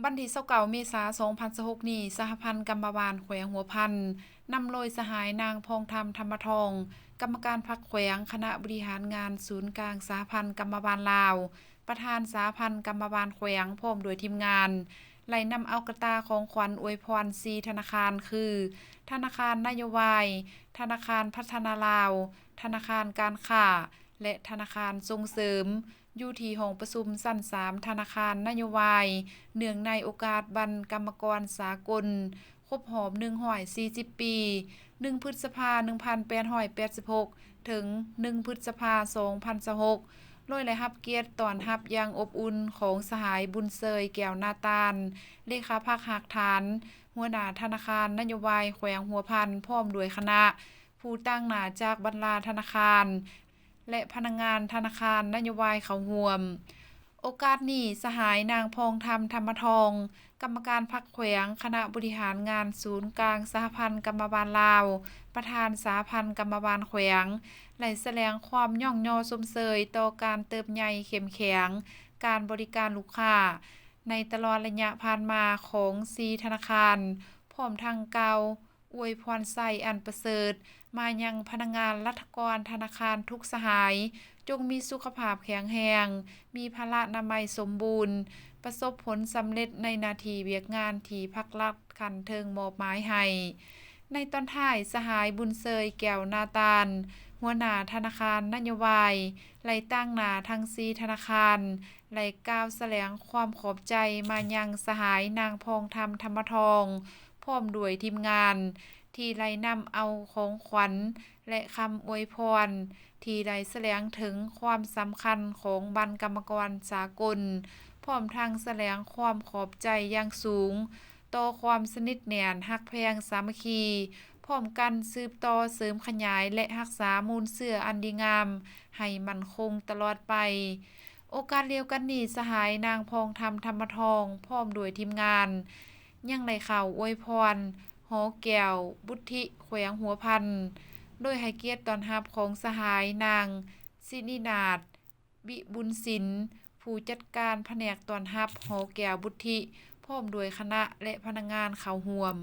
ວັນທີຊາວເກົ້າ ເມສາ ສອງພັນຊາວຫົກນີ້, ສະຫະພັນກຳມະບານແຂວງຫົວພັນ ນຳໂດຍສະຫາຍນາງ ພອງທຳ ທຳມະທອງ, ກຳມະການພັກແຂວງ, ຄະນະບໍລິຫານງານສູນກາງສະຫະພັນກຳມະບານລາວ, ປະທານສະຫະພັນກຳມະບານແຂວງ ພ້ອມດ້ວຍທີມງານ ໄດ້ນຳເອົາກະຕ່າຂອງຂວັນອວຍພອນສີ່ທະນາຄານ ຄື ທະນາຄານນະໂຍບາຍ, ທະນາຄານພັດທະນາລາວ, ທະນາຄານການຄ້າ ແລະ ທະນາຄານສົ່ງເສີມ ຢູ່ທີ່ຫ້ອງປະຊຸມຊັ້ນສາມ ທະນາຄານນະໂຍບາຍ ເນື່ອງໃນໂອກາດວັນກຳມະກອນສາກົນ ຄົບຮອບໜຶ່ງຮ້ອຍສີ່ສິບປີ ໜຶ່ງ ພຶດສະພາ ໜຶ່ງພັນແປດຮ້ອຍແປດສິບຫົກ ເຖິງ ໜຶ່ງ ພຶດສະພາ ສອງພັນຊາວຫົກ ໂດຍໄດ້ຮັບກຽດຕ້ອນຮັບຢ່າງອົບອຸ່ນຂອງສະຫາຍ ບຸນເຊີຍ ແກ້ວນາຕານ ເລຂາພັກຮາກຖານ ຫົວໜ້າທະນາຄານນະໂຍບາຍແຂວງຫົວພັນ ພ້ອມດ້ວຍຄະນະ ຜູ້ຕາງໜ້າຈາກບັນດາທະນາຄານ ແລະ ພະນັກງານທະນາຄານນະໂຍບາຍເຂົ້າຮ່ວມ. ໂອກາດນີ້, ສະຫາຍນາງ ພອງທຳ ທຳມະທອງ, ກຳມະການພັກແຂວງ, ຄະນະບໍລິຫານງານສູນກາງສະຫະພັນກຳມະບານລາວ, ປະທານສະຫະພັນກຳມະບານແຂວງ, ໄດ້ສະແດງຄວາມຍ້ອງຍໍຊົມເຊີຍຕໍ່ການເຕີບໃຫຍ່ເຂັ້ມແຂງການບໍລິການລູກຄ້າ ໃນຕະຫຼອດໄລຍະຜ່ານມາຂອງສີ່ທະນາຄານ, ພ້ອມທັງກ່າວ ອວຍພອນໄຊອັນປະເສີດມາຍັງພະນັກງານລັດຖະກອນທະນາຄານທຸກສະຫາຍ, ຈົ່ງມີສຸຂະພາບແຂງແຮງ, ມີພະລະນາໄມສົມບູນ, ປະສົບຜົນສຳເລັດໃນໜ້າທີ່ວຽກງານທີ່ພັກລັດຂັ້ນເທິງມອບໝາຍໃຫ້. ໃນຕອນທ້າຍ, ສະຫາຍ ບຸນເຊີຍ ແກ້ວນາຕານ, ຫົວໜ້າທະນາຄານນະໂຍບາຍ, ໄດ້ຕາງໜ້າທັງສີ່ທະນາຄານ, ໄດ້ກ່າວສະແດງຄວາມຂອບໃຈມາຍັງສະຫາຍນາງ ພອງທຳ ທຳມະທອງ, ພ້ອມດ້ວຍທີມງານ ທີ່ໄດ້ນຳເອົາຂອງຂວັນ ແລະ ຄຳອວຍພອນ ທີ່ໄດ້ສະແດງເຖິງຄວາມສຳຄັນຂອງວັນກຳມະກອນສາກົນ, ພ້ອມທັງສະແດງຄວາມຂອບໃຈຢ່າງສູງຕໍ່ຄວາມສະໜິດແໜ້ນ, ຮັກແພງ, ສາມັກຄີ, ພ້ອມກັນສືບຕໍ່ເສີມຂະຫຍາຍ ແລະ ຮັກສາມູນເຊື້ອອັນດີງາມໃຫ້ໝັ້ນຄົງຕະຫຼອດໄປ. ໂອກາດດຽວກັນນີ້, ສະຫາຍນາງ ພອງທຳ ທຳມະທອງ ພ້ອມດ້ວຍທີມງານ ຍັງໄດ້ເຂົ້າອວຍພອນຫໍແກ້ວບຸດທິແຂວງຫົວພັນ, ໂດຍໃຫ້ກຽດຕ້ອນຮັບຂອງສະຫາຍນາງ ສິນີນາດ ວິບຸນສິນ, ຜູ້ຈັດການພະແນກຕ້ອນຮັບຫໍແກ້ວບຸດທິ ພ້ອມດ້ວຍຄະນະ ແລະ ພະນັກງານເຂົ້າຮ່ວມ.